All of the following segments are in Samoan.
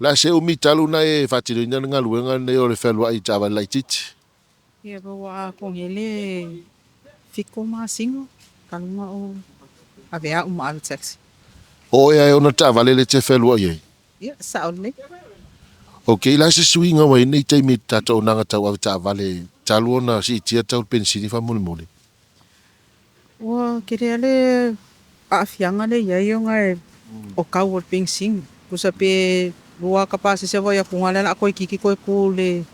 O le a se umi talu ona e faatinoina le galuega lenei o le fealuai i taavale laitiiti? Ia po ua atoa le 7 masina talu ona ou avea au ma ave taxi. O oe lava e ona le taavale lea e te fealuai ai? Ia, sao lelei. Ok, o le a se suiga ua i ai nei taimi i le tatou auaunaga tau avetaavale talu ona siitia le tau o le penisini faamolemole? Ua tele lava le aafiaga lea e i ai ona o tau o le penisini. Tusa pe lua ata pasese au vaai atu lea o le a toeitiiti toe tu i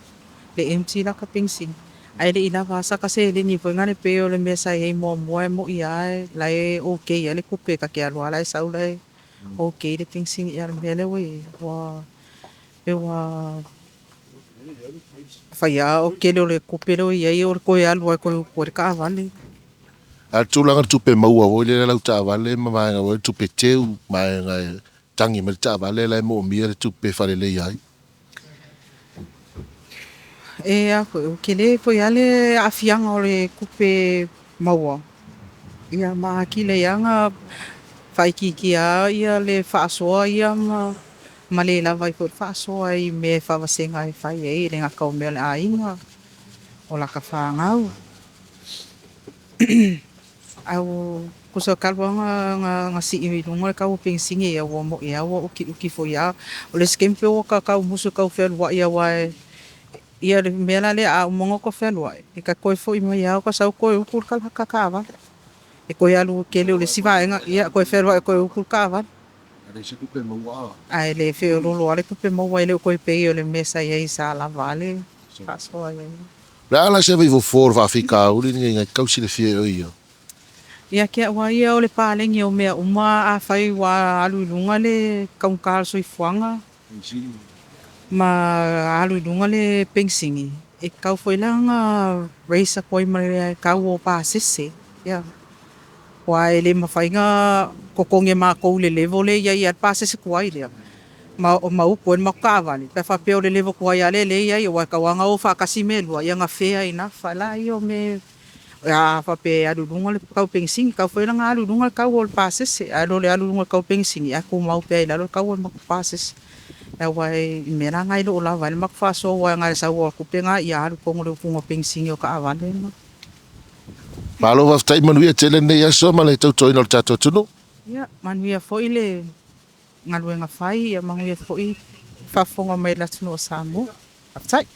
le empty lata penisini, ae le i lava a sata seleni foi nale pei o le mea sa i ai muamua, e moni lava o la e okay lava le tupe ta te alu lava o la e sau la e okay le penisini. A o le mea lea ua i ai, ua pei ua fai lava o le tele o le tupe lea ua i ai o le toe alu lava e toe utu ai le taavale. A o le tulaga i le tupe maua foi lea i lau taavale ma vaega foi lea tupe teu, vaega e tagi mai le taavale la e moomia le tupe e faaleleia ai. E a foi, ua tele foi lava le aafiaga o le tupe maua, ia ma atili ai lava ona faaitiitia lava le faasoa ia ma le lava ai foi le faasoa i mea e faavasega e fai ai, e le gata o mea o le aiga, o lata fanau. Ae tusa talu lava ona sii i luga le tau o penisini, ia ua moni lava ua utiuti foi lava. O le isi taimi pei ua ta tau musu e tau fealuai aua ia o le mea la lea a uma ona ota fealuai, e ta te toe foi mai lava ota sau toe utu le ta taavale. E toe alu tele o le isi vaega, ia toe fealuai e toe utu le taavale. Ae le feoloolo lava le tupe maua e le o toe pei o le mea sa i ai sa lava a le faasoa i ai. O le a la se vaifofo o le faafitauli lenei e tau silafia e oe ia? Ia te au lava ia o le paleni o mea uma afai ua alu i luga le taugata o le soifuaga ma alu i luga le penisini, e tatau foi la ona raise atu ai ma le tau o pasese. Aua e le mafai ona totogi e matou i le level lea e i ai lava le pasese tuai lea ma utu ai le matou taavale, pe a faapea o le level tuai lava lea e i ai, aua e tatau lava ona o faatasi mea e lua, ia ona fair enough lava laia o mea e. A faapea e alu i luga le tau o le penisini, e tatau foi la ona alu i luga le tau o le pasese, ae le o le alu i luga o le tau o le penisini ae tumau pea i lalo le tau o le matou pasese. Aua i mea la na e le o lava ai le matou faasoa aua na o le sau lava o le tupe lena ia alu i totonu i le utuina o penisini o taavale ma. Malo faafetai, manuia tele lenei aso ma le tautuaina o le tatou atunuu. Ia, manuia foi le galuega fai, ia manuia foi le faafofoga mai a le atunuu o Samoa. Faafetai.